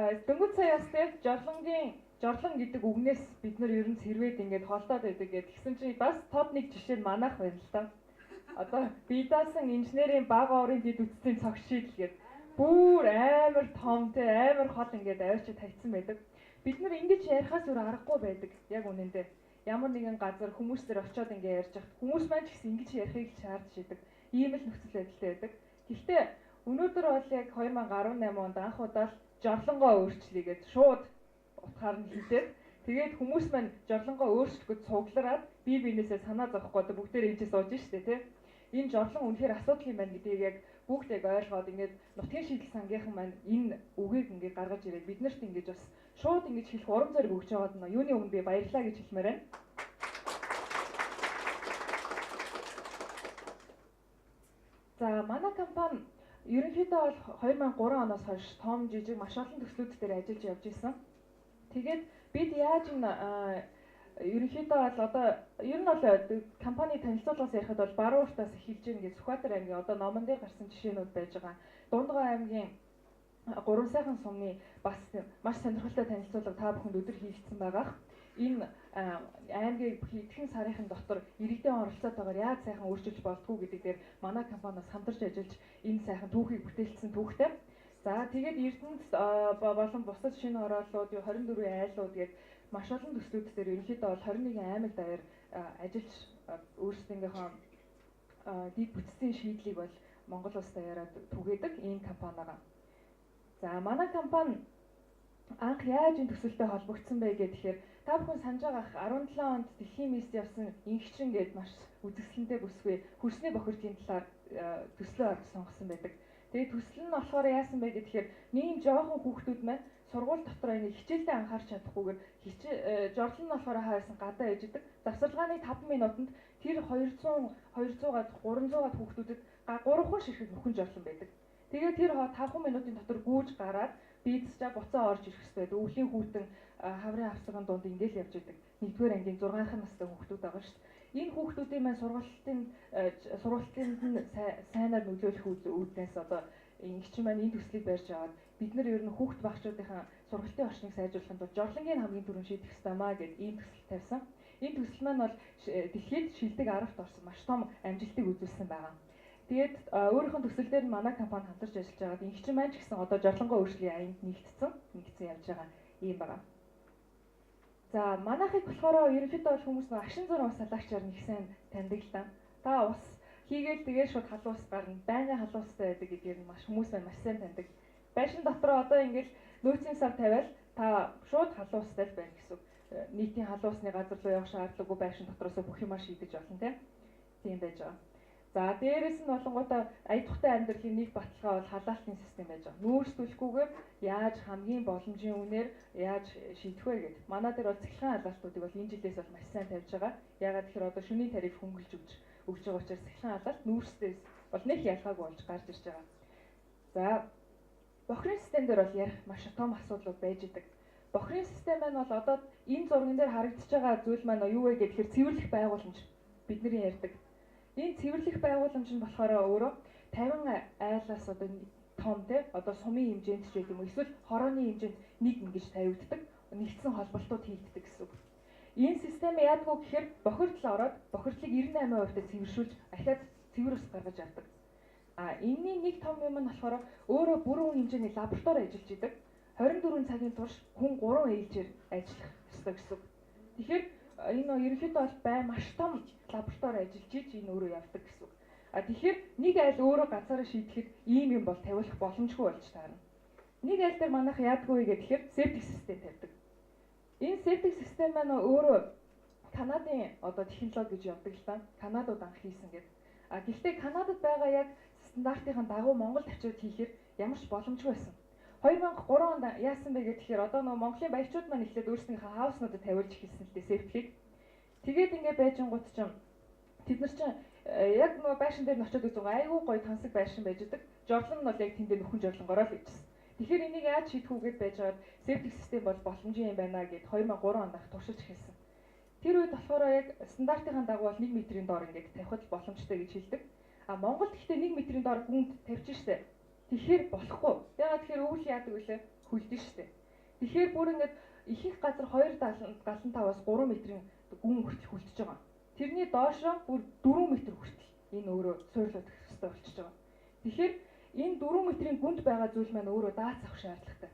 Дөнгөж сая бас тийм жорлонгийн жорлон гэдэг үгнээс бид нар ер нь цэрвэд ингээд холдоод байдаг гэдэг. Тэгсэн чинь бас тод нэг жишээ нь манайх байна л да. Одоо бие даасан инженерийн бага орын дэд үтсийн цог шийдэл гээд бүр амар том те амар хол ингээд аваачи тавьсан байдаг. Бид нар ингэж ярихаас өөр аргагүй байдаг. Яг үнэндээ ямар нэгэн газар хүмүүс төр очиод ингээд ярьж хахад хүмүүс маань ч гэсэн ингэж ярихыг шаардж идэг. Ийм л нөхцөл байдалтай байдаг. Гэхдээ өнөөдөр бол яг 2018 онд анх удаа л жорлонгоо өөрчлөе гэж шууд утгаар нь хилээд тэгээд хүмүүс маань жорлонгоо өөрчлөх гэж цуглараад бие биенээсээ санаа зовхгүй одоо бүгдээр энэ ч сууж штэ тий. Энэ жорлон үнэхээр асуудал юм байна гэдгийг яг бүгд яг ойлгоод ингээд нутгийн шийдэл сангийнхан маань энэ үгийг ингээд гаргаж ирээд бид нарт ингэж бас шууд ингэж хэлэх урам зориг өгч байгаад нь юуны өмнө би баярлалаа гэж хэлмээр байна. За манай компани ерөнхийдөө бол 2003 оноос хойш том жижиг маш олон төслүүд дээр ажиллаж явж исэн. Тэгээд бид яаж энэ ерөнхийдөө бол одоо ер нь бол компани танилцуулгаас ярихад бол баруун уртаас эхэлж гин гэж Сүхбаатар аймгийн одоо номон дээр гарсан жишээнүүд байж байгаа. Дундгой аймгийн Гурван сайхан сумны бас маш сонирхолтой танилцуулга та бүхэнд өдөр хийгдсэн байгаах. Энэ аймгийг хэдхэн сарын дотор иргэдийн оролцоотойгоор яаж сайхан өөрчилж болдгоо гэдэг дээр манай компаниас хамтарч ажиллаж энэ сайхан түүхийг бүтээлсэн түүхтэй. За тэгээд Эрдэнэт болон бусад шинэ хорооллууд 24 айлууд гээд маш олон төслүүд дээр ерөнхийдөө бол 21 аймаг даяар ажиллаж өөрсдийнхөө дэд бүтцийн шийдлийг бол Монгол улс даяараа түгээдэг ийм компанигаа. За манай компани анх яаж энэ төсөлтэй холбогдсон бэ гэхээр та бүхэн санаж байгаах 17 онд дэлхийн мисс явсан Ингэчин гээд маш үзэсгэлэнтэй бүсгүй хөрсний бохирдлын талаар төслөө орж сонгосон байдаг. Тэгээд төсөл нь болохоор яасан бэ гэхээр нийгэм жоохон хүүхдүүд маань сургууль дотор энэ хичээлдээ анхаарч чадахгүйгээр жорлон нь болохоор хаасан гадаа ээждэг. Завсарлагын 5 минутанд тэр 200 200-аад 300-аад хүүхдүүдэд 3хан ширхэг нөхөн жорлон байдаг. Тэгээд тэр 5 минутын дотор гүйж гараад бийцчаа буцаа орж ирэх хэрэгтэй байдаг. Өвлийн хүүтэн хаврын авсган дунд ингээл явж идэг. 1-р ангийн 6-хан настай хүүхдүүд байгаа шүү дээ. Энэ хүүхдүүдийн маань сургалтын нь сайнаар нөлөөлөх үүднээс одоо ингэчин маань энэ төслийг барьж аваад бид нар ер нь хүүхд багчуудынхаа сургалтын орчныг сайжруулахын тулд жорлонгийн хамгийн түрүүнд шийдэх ёстой маа гэд ийм төсөл тавьсан. Энэ төсөл маань бол дэлхийд шилдэг 10-т орсон маш том амжилтыг үзүүлсэн байгаа. Тэгээд өөрийнх нь төсөл дээр нь манай компани хамтарч ажиллаж байгаад ингэчин маань ч гэсэн одоо жорлонгоо өөрчлөлийн аянд нэгдсэн явж байгаа ийм байгаа. За манайхыг болохоор ерөнхийдөө бол хүмүүс нэг агшин зураг ус салаагчаар нэг сайн таньдаг л да. Та ус хийгээл тэгээ шууд халуун ус гарна. Байнгын халуун устай байдаг гэдгээр нь маш хүмүүс маань маш сайн таньдаг. Байшин дотор одоо ингээл нөөцийн сав тавиал та шууд халуун устай л байна гэсэн үг. Нийтийн халуун усны газар руу явах шаардлагагүй байшин дотроос бүх юмаа шийдэж болно тийм байж байгаа. За дээрэс нь болонгуудаа ая тухтай амьдралын нэг баталгаа бол халаалтын систем байж байгаа. Нүүрс түлхүүгээр яаж хамгийн боломжийн үнээр яаж шийдэх вэ гэд. Манай дээр бол цахилгаан халаалтуудыг бол энэ жилээс бол маш сайн тавьж байгаа. Яагаад тэгэхээр одоо шөнийн тариф хөнгөлж өгч байгаа учраас цахилгаан халаалт нүүрсдээс бол нэг ялгаагүй болж гарч ирж байгаа. За бохирын систем дээр бол ярих маш том асуудлууд байж идэг. Бохирын систем маань бол одоо энэ зурган дээр харагдаж байгаа зүйл маань юу вэ гэхээр цэвэрлэх байгууламж бидний ярьдаг. Энэ цэвэрлэх байгууламж нь болохоор өөрөө 50 айлаас одоо том те одоо сумын хэмжээнд ч гэдэг юм уу эсвэл хорооны хэмжээнд нэг ингэж тавигддаг, нэгдсэн холболтууд хийгддэг гэсэн үг. Энэ систем яадгүй гэхээр бохирдол ороод бохирдлыг 98% цэвэршүүлж ахиад цэвэр ус гаргаж авдаг. А энэний нэг том юм нь болохоор өөрөө бүрэн хэмжээний лаборатори ажиллаж идэг. 24 цагийн турш хүн 3 ээлжээр ажиллах ёстой гэсэн үг. Тэгэхээр энэ ерөнхийдөө бол бай маш том лаборатори ажиллаж иж энэ өөрөө явдаг гэсэн үг. А тэгэхээр нэг айл өөрөө ганцаараа шийдэхэд ийм юм бол тавиулах боломжгүй болж таарна. Нэг айл дээр манайх яадгүй вэ гэхээр септик систем тавьдаг. Энэ септик систем маань өөрөө Канадын одоо технологи гэж явдаг л да. Канадууд анх хийсэн гэдэг. А гэхдээ Канадад байгаа яг стандартын дагуу Монголд очиод хийхээр ямар ч боломжгүй байсан. 2003 онд яасан бэ гэхээр одоо нөгөө Монголын баячууд маань эхлээд өөрсдийнхээ хауснуудад тавиулж эхэлсэн л дээ септикийг. Тэгээд ингээд байжингууд чинь тэд нар чинь яг нөгөө байшин дээр нь очиод үзсэн айгүй гоё тансаг байшин байж идэг. Жорлон нь бол яг тэндээ нөхөн жорлонгороо л ижсэн. Тэгэхээр энийг яаж шийдэх үү гэд байжгаад септик систем бол боломжийн юм байна гэд 2003 онд анх туршиж эхэлсэн. Тэр үед болохоор яг стандартын дагуу бол 1 метрийн доор ингээд тавихад боломжтой гэж хэлдэг. А Монголд гэхдээ 1 метрийн доор гүнд тавьчих штэ. Тэгэхээр болохгүй. Яагаад тэгэхээр өвөл яадаг вүлээ? Хүлдэн штэ. Тэгэхээр бүр ингээд ихэнх газар 2.75-аас 3 метрийн гүн хүртэл хүлдэж байгаа. Тэрний доошоо бүр 4 м хүртэл энэ өөрөө суурлаад өгөх хэрэгтэй болчихж байгаа. Тэгэхээр энэ 4 метрийн гүнд байгаа зүйл маань өөрөө даац авах шаардлагатай.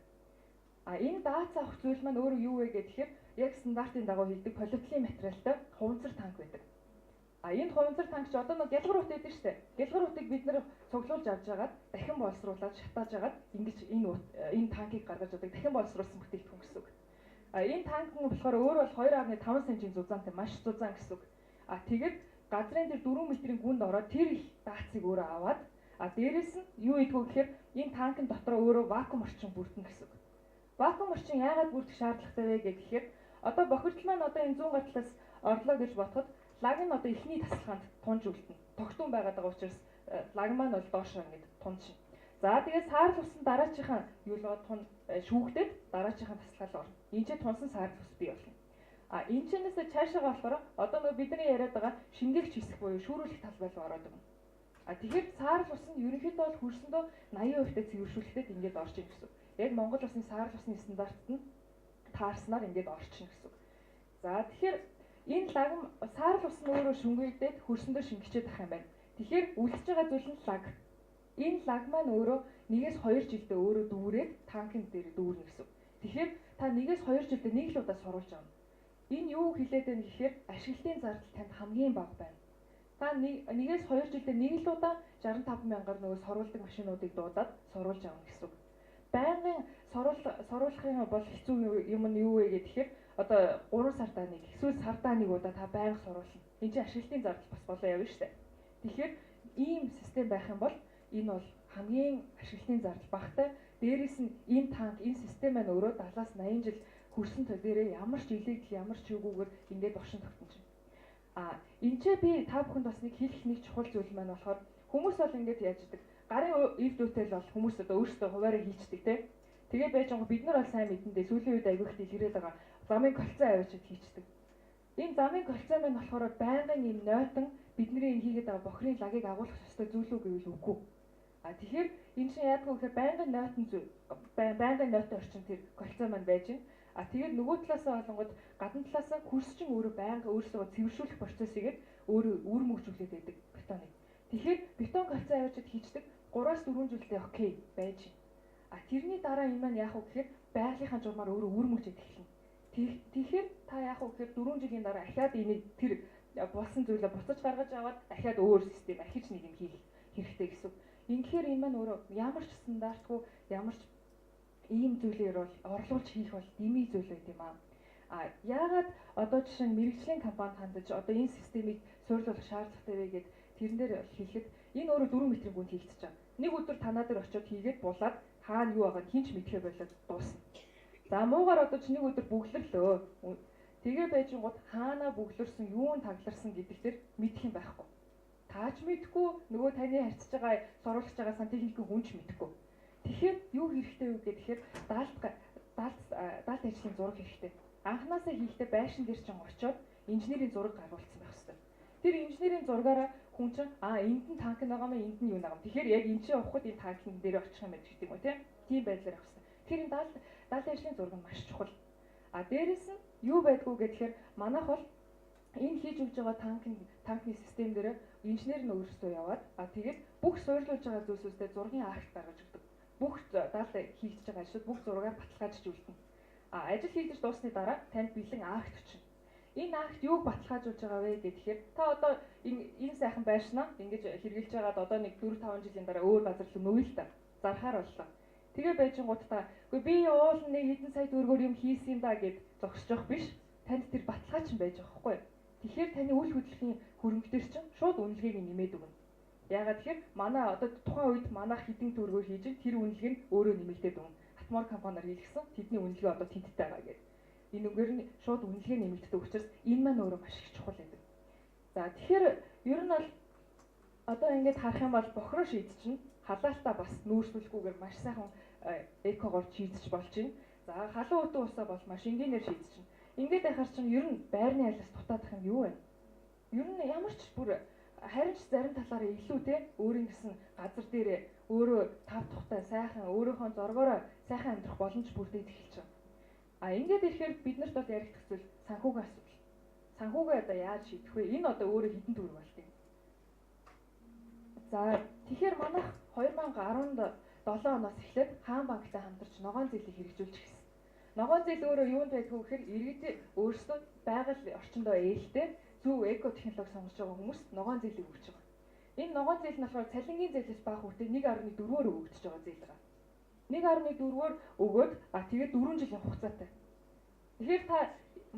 А энэ даац авах зүйл маань өөрөө юу вэ гэхээр яг стандартын дагуу хийдэг полиэтилен материалтай хуванцар танк байдаг. А энэ хуванцар танк чи одоо нэг гялгар ут байдаг шүү дээ. Гялгар утыг бид нэр цуглуулж авч жагаад дахин боловсруулад шатааж жагаад ингэж энэ танкийг гаргаж авдаг, дахин боловсруулсан бүтээгдэхүүн гэсэн үг. А энэ танк нь болохоор өөр бол 2.5 см-ийн зузаантай маш зузаан гэсэн үг. А тэгээд газрын тэр 4 метрийн гүнд ороод тэр их даацыг өөрөө аваад, а дээрэс нь юу идэггүй гэхээр энэ танкын дотроо өөрөө вакуум орчин бүрдэнэ гэсэн үг. Вакуум орчин яагаад бүрдэх шаардлагатай вэ гэхээр одоо бохирдол маань одоо энэ зүүн гар талаас орлоо гэж бодоход лаг нь одоо эхний тасалгаанд тунж үлдэнэ. Тогтун байгаад байгаа учраас лаг маань бол доошоо ингэж тунжина. За тэгээд саарл ус нь дараачихаа юу л тун шүүгдээд дараачихаа тасалгаал орно. Энд чинь тунсан саарл ус бий болно. А энэ чинээсээ цаашаага болохоор одоо нөгөө бидний яриад байгаа шингээгч хэсэг буюу шүүрүүлэх талбай руу ороод байгаа. А тэгэхээр саарл ус нь ерөнхийдөө бол хөрсөндөө 80% та цэвэршүүлэхдээ ингээд орж ийн гэсэн. Яг Монгол улсын саарл усны стандартад нь таарснаар ингээд орчихно гэсэн. За тэгэхээр энэ лагм саарл ус нь өөрөө шүнгэгдээд хөрсөндөө шингэчээд ах юм байна. Тэгэхээр үлдэж байгаа зүйл нь лаг. Энэ лаг маань өөрөө 1-2 жилдээ өөрөө дүүрээд танкын дээр дүүрнэ гэсэн. Тэгэхээр та 1-2 жилдээ нэг л удаа соруулж авна. Энэ юу хэлээд байна гэхээр ашиглалтын зардал танд хамгийн бага байна. Та 1-2 жилдээ нэг л удаа 65 мянгаар нөгөө соруулдаг машинуудыг дуудаад соруулж авна гэсэн үг. Байнгын соруулахын бол хэцүү юм нь юу вэ гэхээр одоо 3 сардаа нэг эсвэл сардаа нэг удаа та байнга соруулна. Энэ чинь ашиглалтын зардал бас болоо явна шүү дээ. Тэгэхээр ийм систем байх юм бол энэ бол хамгийн ашиглалтын зардал багатай. Дээрээс нь энэ танк, энэ систем маань өөрөө 70-аас 80 жил хөрсөн төл дээрээ ямар ч илэгдэл, ямар ч юугүйгээр ингээд оршин тогтнож байна. А энэ ч би та бүхэнд бас нэг хэлэх нэг чухал зүйл маань болохоор хүмүүс бол ингээд яаж идэг. Гарын эвд үтэл бол хүмүүс одоо өөрсдөө хуваараа хийчдэг те. Тэгээд байж байгаа бид нар бол сайн мэдэн дээ. Сүүлийн үед айгүй их дэлгэрээд байгаа. Замын кольцоо авчиад хийчдэг. Энэ замын кольцоо маань болохоор байнгын юм нойтон бидний энэ хийгээд байгаа бохирын лагийг агуулах ёстой зүйл үү гэвэл үгүй. А тэгэхээр энэ чинь яадгүй гэхээр байнгын нойтон зүйл, байнгын нойтон орчин тэр кольцоо маань байж байна. А тэгээд нөгөө талаасаа болонгод гадна талаасаа хөрс чинь өөрөө байнга өөрсдөө цэвэршүүлэх процессыг өөрөө үр мөгжүүлээд байдаг бетоныг. Тэгэхээр бетон кольцоо авчиад хийчдэг 3-4 жилдээ окей байж байна. А тэрний дараа энэ маань яах вэ гэхээр байгалийнхаа журмаар өөрөө үр мөгжээд эхэлнэ. Тэгэхээр та яах вэ гэхээр 4 жилийн дараа ахиад энийг тэр болсон зүйлээ буцаж гаргаж аваад ахиад өөр систем ахиж нэг юм хийх хэрэгтэй гэсэн. Ингэхээр энэ маань өөрөө ямар ч стандартгүй ямар ч ийм зүйлээр бол орлуулж хийх бол дэмий зүйл байт юм аа. А яагаад одоо жишээ нь мэрэгжлийн компанид хандаж одоо энэ системийг суйрлуулах шаардлагатай вэ гэд тэрэн дээр хэлэхэд энэ өөрөө 4 метрийн гүнд хийгдэж байгаа. Нэг өдөр танаа дээр очиод хийгээд булаад хаана юу байгааг хинч мэдхээ болоод дуусна. За муугаар одоо чи нэг өдөр бүглэрлөө. Тэгээ байжингууд хаана бүглэрсэн, юун тагларсан гэдэг тэр мэдэх юм байхгүй. Таач мэдэхгүй, нөгөө таны харьцаж байгаа, соруулж байгаа сантехникийн хүн ч мэдэхгүй. Тэгэхээр юу хэрэгтэй вэ гэхээр даалт ажлын зураг хэрэгтэй. Анхнаасаа хийхдээ байшин дээр чинь очиод инженерийн зураг гаргуулсан байх хэрэгтэй. Тэр инженерийн зургаараа хүн чинь энд нь танк байгаа маа, энд нь юу байгаа юм. Тэгэхээр яг энэ чинь явахад энэ танкын дээр очих юм байна гэдэг юм уу тийм байдлаар явах хэрэгтэй. Тэгэхээр энэ даалт ажлын зураг нь маш чухал. А дээрэс нь юу байдгүй гэхээр манайх бол энэ хийж өгж байгаа танкны систем дээр инженер нь өөрсдөө яваад тэгээд бүх суйрлуулж байгаа зүйлсүүдтэй зургийн акт гаргаж өгдөг. Бүх даалт хийгдэж байгаа ажлууд бүх зургаар баталгаажиж үлдэнэ. А ажил хийгдэж дууссаны дараа танд бэлэн акт өчнө. Энэ акт юуг баталгаажуулж байгаа вэ гэхээр та одоо энэ сайхан байшнаа ингэж хэрэгжилж байгаад одоо нэг 4-5 жилийн дараа өөр газар руу нүүл та. Зархаар боллоо. Тэгээ байжингууд та үгүй би уул нэг хэдэн сая төгрөгөөр юм хийсэн юм да гэд зогсож явах биш. Танд тэр баталгаач нь байж байгаа байхгүй юу? Тэгэхээр таны үйл хөдлөлийн хөрөнгө дээр чинь шууд үнэлгээг нэмээд өгнө. Яагаад тэгэхээр манай одоо тухайн үед манайх хэдэн төгрөгөөр хийж тэр үнэлгээ нь өөрөө нэмэгдээд өгнө. Атмор компаниар хийлгсэн тэдний үнэлгээ одоо тэнттэй байгаа гэдэг. Энэ үгээр нь шууд үнэлгээ нэмэгддэг учраас энэ маань өөрөө маш их чухал байдаг. За тэгэхээр ер нь бол одоо ингээд харах юм бол бохроо шийдчихнэ. Халаалтаа бас нүүрсүүлэхгүйгээр маш сайхан экогоор шийдэж болж байна. За халуун өтөн усаа бол маш энгийнээр шийдчихнэ. Ингээд байхаар чинь ер нь байрны айлаас дутаадах юм юу вэ? Ер нь ямар ч бүр Харин ч зарим талаараа илүү те өөрийн гэсэн газар дээрээ өөрөө тав тухтай сайхан өөрийнхөө зоргоороо сайхан амьдрах боломж бүрдээд эхэлж байгаа. А ингээд ирэхээр бид нарт бол яригдах зүйл санхүүгийн асуудал. Санхүүгээ одоо яаж шийдэх вэ? Энэ одоо өөрөө хэдэн төгрөг болт юм. За тэгэхээр манайх 2017 оноос эхлээд Хаан банктай хамтарч ногоон зээлийг хэрэгжүүлж эхэлсэн. Ногоон зээл өөрөө юунд байдгүй гэхээр иргэд өөрсдөө байгаль орчиндөө ээлтэй зөв эко технологи сонгож байгаа хүмүүст ногоон зээлийг өгч байгаа. Энэ ногоон зээл нь болохоор цалингийн зээлээс бага хүүтэй 1.4-оор өгөгдөж байгаа зээл байгаа. 1.4-оор өгөөд тэгээд 4 жилийн хугацаатай. Тэгэхээр та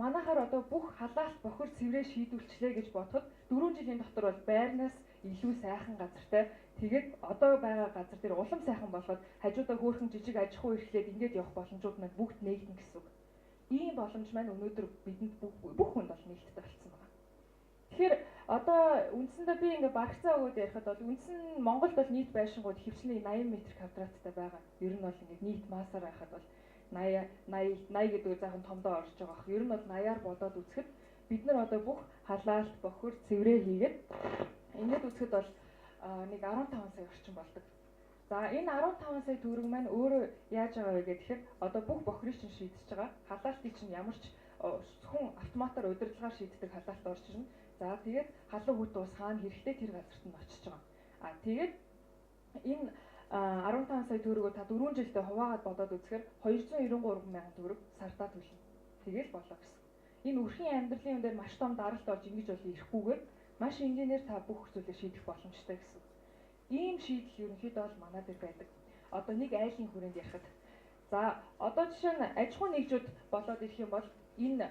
манайхаар одоо бүх халаалт бохир цэврээ шийдвүлчлээ гэж бодоход 4 жилийн дотор бол байрнаас илүү сайхан газартай, тэгээд одоо байгаа газар дээр улам сайхан болгоод хажуудаа хөөрхөн жижиг аж ахуй эрхлээд ингээд явах боломжууд маань бүгд нээгдэн гэсэн үг. Ийм боломж маань өнөөдөр бидэнд бүх хүнд бол нээлттэй болсон байна. Тэгэхээр одоо үндсэндээ би ингээ барагцаа өгөөд ярихад бол үндсэн Монголд бол нийт байшингууд хөвчлэн 80 м квадраттай байгаа. Ер нь бол ингээ нийт массаар байхад бол 80 80 80 гэдэг захан томдоо орж байгаа ах. Ер нь бол 80-аар бодоод үзэхэд бид нар одоо бүх халаалт, бохир, цэврээ хийгээд ингээд үзэхэд бол нэг 15 сая орчим болдог. За энэ 15 сая төгрөг маань өөрөө яаж байгаа вэ гэхээр одоо бүх бохирыг чинь шийдэж байгаа. Халаалтыг чинь ямар ч зөвхөн автоматар удирдлагаар шийддэг халаалт орж ирнэ. За тэгээд халуун хүт ус хаана хэрэгтэй тэр газарт нь очиж байгаа. А тэгээд энэ 15 сая төгрөгөө та 4 жилдээ хуваагаад бодоод үзэхээр 293 мянган төгрөг сардаа төлнө. Тэгэл болоо гэсэн. Энэ өрхийн амьдралын юм дээр маш том даралт олж ингэж бол ирэхгүйгээр маш энгийнээр та бүх зүйлээ шийдэх боломжтой гэсэн. Ийм шийдэл ерөнхийдөө бол манай дээр байдаг. Одоо нэг айлын хүрээнд ярихад. За одоо жишээ нь аж ахуйн нэгжүүд болоод ирэх юм бол энэ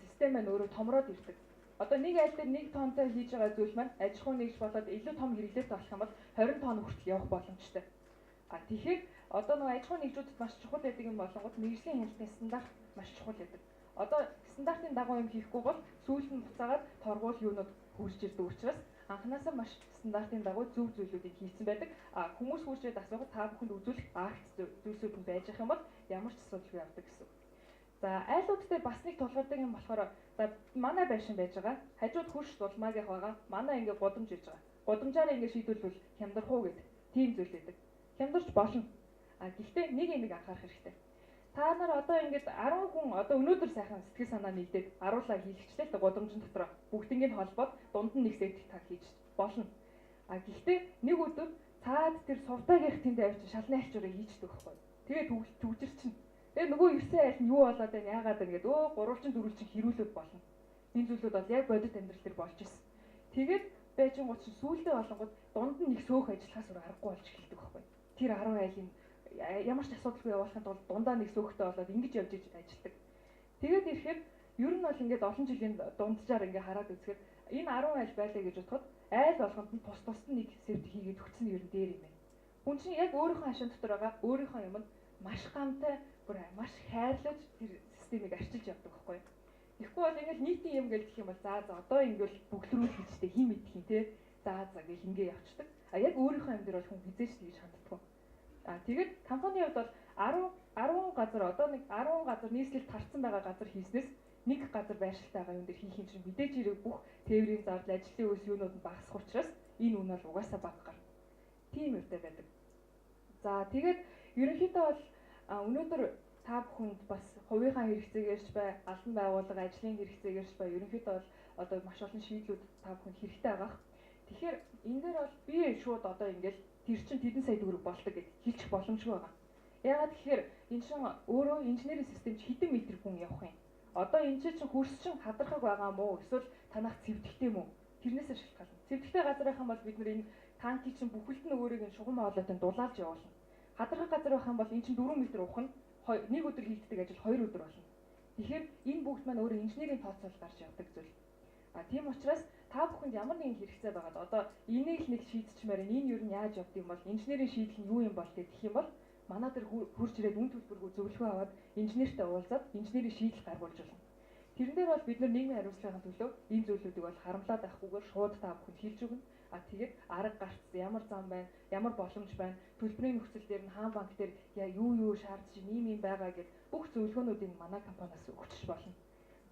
систем маань өөрөө томроод ирдэг. Одоо нэг айл дээр 1 тонтой хийж байгаа зүйл маань аж ахуйн нэгж болоод илүү том хэрэглээтэй болох юм бол 20 тонн хүртэл явах боломжтой. А тэгэхээр одоо нөгөө аж ахуйн нэгжүүдэд маш чухал байдаг юм болонгод мэргэжлийн хяналтын стандарт маш чухал байдаг. Одоо стандартын дагуу юм хийхгүй бол сүүлд нь буцаагаад торгуул юунууд хурж ирдэг учраас анханасаа маш стандартын дагуу зөв зүйлүүдийг хийсэн байдаг. А хүмүүс хурж ирээд асуухад та бүхэнд үзүүлэх акт зүйлсүүд нь байж ах юм бол ямар ч асуудалгүй явдаг гэсэн. За айлууд дээр бас нэг тулгардаг юм болохоор за манай байшин байж байгаа. Хажууд хөрш дулмаагийнх байгаа. Манай ингээ гудамж хийж байгаа. Гудамжаараа ингээ шийдвэрлвэл хямдрах уу гэд тийм зүйл байдаг. Хямдарч болно. А гэхдээ нэг юм анхаарах хэрэгтэй. Та нар одоо ингээд 10 хүн одоо өнөөдөр сайхан сэтгэл санаа нэгдээд аруулаа хийлгэчлээ л да гудамжин дотор бүгднийг холбоод дунд нь нэг септик танк хийж болно. А гэхдээ нэг өдөр цаад тэр сувтаагийнх тэнд авчи шалны альчуурыг хийчдэг байхгүй. Тэгээ түгжирчин. Тэгээ нөгөө 9 айл нь юу болоод байна, яагаад байна гэдэг гурвалжин дөрвөлжин хэрүүлүүд болно. Энэ зүйлүүд бол яг бодит амьдрал дээр болж исэн. Тэгээд байжингууд чинь сүүлдээ болонгууд дунд нь нэг сөөх ажиллахаас өөр аргагүй болж эхэлдэг байхгүй. Тэр 10 айлын ямар ч асуудалгүй явуулахын тулд дундаа нэг сөөхтэй болоод ингэж явж иж ажилтдаг. Тэгээд ирэхэд ер нь бол ингээд олон жилийн дунджаар ингээд хараад үзэхэд энэ 10 айл байлаа гэж бодоход айл болгонд нь тус тусд нь нэг севт хийгээд өгсөн нь ер нь дээр юм байна. Хүн чинь яг өөрийнхөө хашаан дотор байгаа өөрийнхөө юмд маш гамтай бүр маш хайрлаж тэр системийг арчилж явдаг байхгүй юу. Тэгэхгүй бол ингээд нийтийн юм гэлдэх юм бол за за одоо ингээд бүглэрүүл хийжтэй хим идэх юм те. За за гэх ингээ явцдаг. А яг өөрийнхөө юм дээр бол хүн хизээч тэгж ханддаггүй. А тэгээд компанийн хувьд бол 10 газар одоо нэг 10 газар нийслэл тарцсан байгаа газар хийснээс нэг газар байршилтай байгаа юм дээр хийх юм чинь мэдээж хэрэг бүх тээврийн зардал, ажлын үс юунууд нь багасах учраас энэ үн бол угаасаа бага гарна. Тийм юмтай байдаг. За тэгээд ерөнхийдөө бол өнөөдөр та бүхэнд бас хувийнхаа хэрэгцээгээрч бай, албан байгууллага ажлын хэрэгцээгээрч бай, ерөнхийдөө бол одоо маш олон шийдлүүд та бүхэнд хэрэгтэй байгаа. Тэгэхээр энэ дээр бол би шууд одоо ингээл тэр чинь тэдэн сая төгрөг болдог гэж хэлчих боломжгүй байгаа. Яагаад гэхээр энэ чинь өөрөө инженерийн систем чи хэдэн метр хүн явах юм. Одоо энэ чинь хөрс чинь хадрахаг байгаа мó эсвэл танах цэвдэхтэй мó? Тэрнээсээ шалтгаална. Цэвдэхтэй газар байх юм бол бид нар энэ танкийг чинь бүхэлд нь өөрийг нь шугам хоолойтой дулаалж явуулна. Хадрахаг газар байх юм бол энэ чинь 4 м ухна. Нэг өдөр хийгддэг ажил 2 өдөр болно. Тэгэхээр энэ бүгд маань өөрөө инженерийн тооцоол гарч явдаг зүйл. А тийм учраас та бүхэнд ямар нэгэн хэрэгцээ байгаад одоо энийг л нэг шийдчихмээр энэ юу нь яаж явд юм бол инженерийн шийдэл нь юу юм бол гэх юм бол манай дээр хурж ирээд үн төлбөргүй зөвлөгөө аваад инженертэй уулзаад инженерийн шийдэл гаргуулж болно. Тэрэн дээр бол бид нар нийгмийн хариуцлагын төлөө энэ зүйлүүдийг бол харамлаад авахгүйгээр шууд та бүхэнд хэлж өгнө. А тэгээд арга гарц ямар зам байна, ямар боломж байна, төлбөрийн нөхцөл дээр нь хаан банк дээр юу юу шаардж ийм юм байгаа гэд бүх зөвлөгөөнүүдийг манай компаниас өгчөж болно.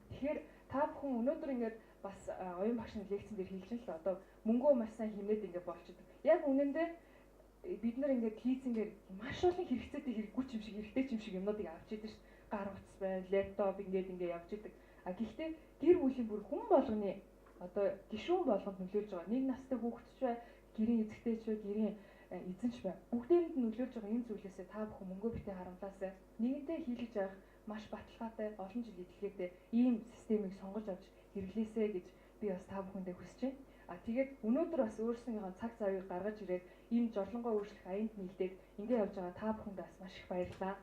Тэгэхээр Та бүхэн өнөөдөр ингээд бас оюун багшийн лекцэн дээр хэлж л одоо мөнгөө маш сайн хэмнээд ингээд болчихдог. Яг үнэндээ бид нар ингээд хийцэнгээр маш олон хэрэгцээтэй хэрэггүй юм шиг хэрэгтэй юм шиг юмнуудыг авч идэв ш. Гар утас байна, лэптоп ингээд ингээд явж идэг. А гэхдээ гэр бүлийн бүр хүн болгоны одоо гишүүн болгонд нөлөөлж байгаа. Нэг настай хүүхэд ч бай, гэрийн эзэгтэй ч бай, гэрийн эзэн ч бай. Бүгдээрэнд нь нөлөөлж байгаа энэ зүйлээсээ та бүхэн мөнгөө битгий харамлаасай. Нэгэнтээ хийлгэж авах маш баталгаатай, олон жил идэлгээтэй ийм системийг сонгож авч хэрэглээсэй гэж би бас та бүхэндээ хүсэж байна. А тэгээд өнөөдөр бас өөрсдийнхөө цаг завыг гаргаж ирээд ийм жорлонгоо өөрчлөх аянд нийлдээд ингэ явж байгаа та бүхэндээ бас маш их баярлалаа.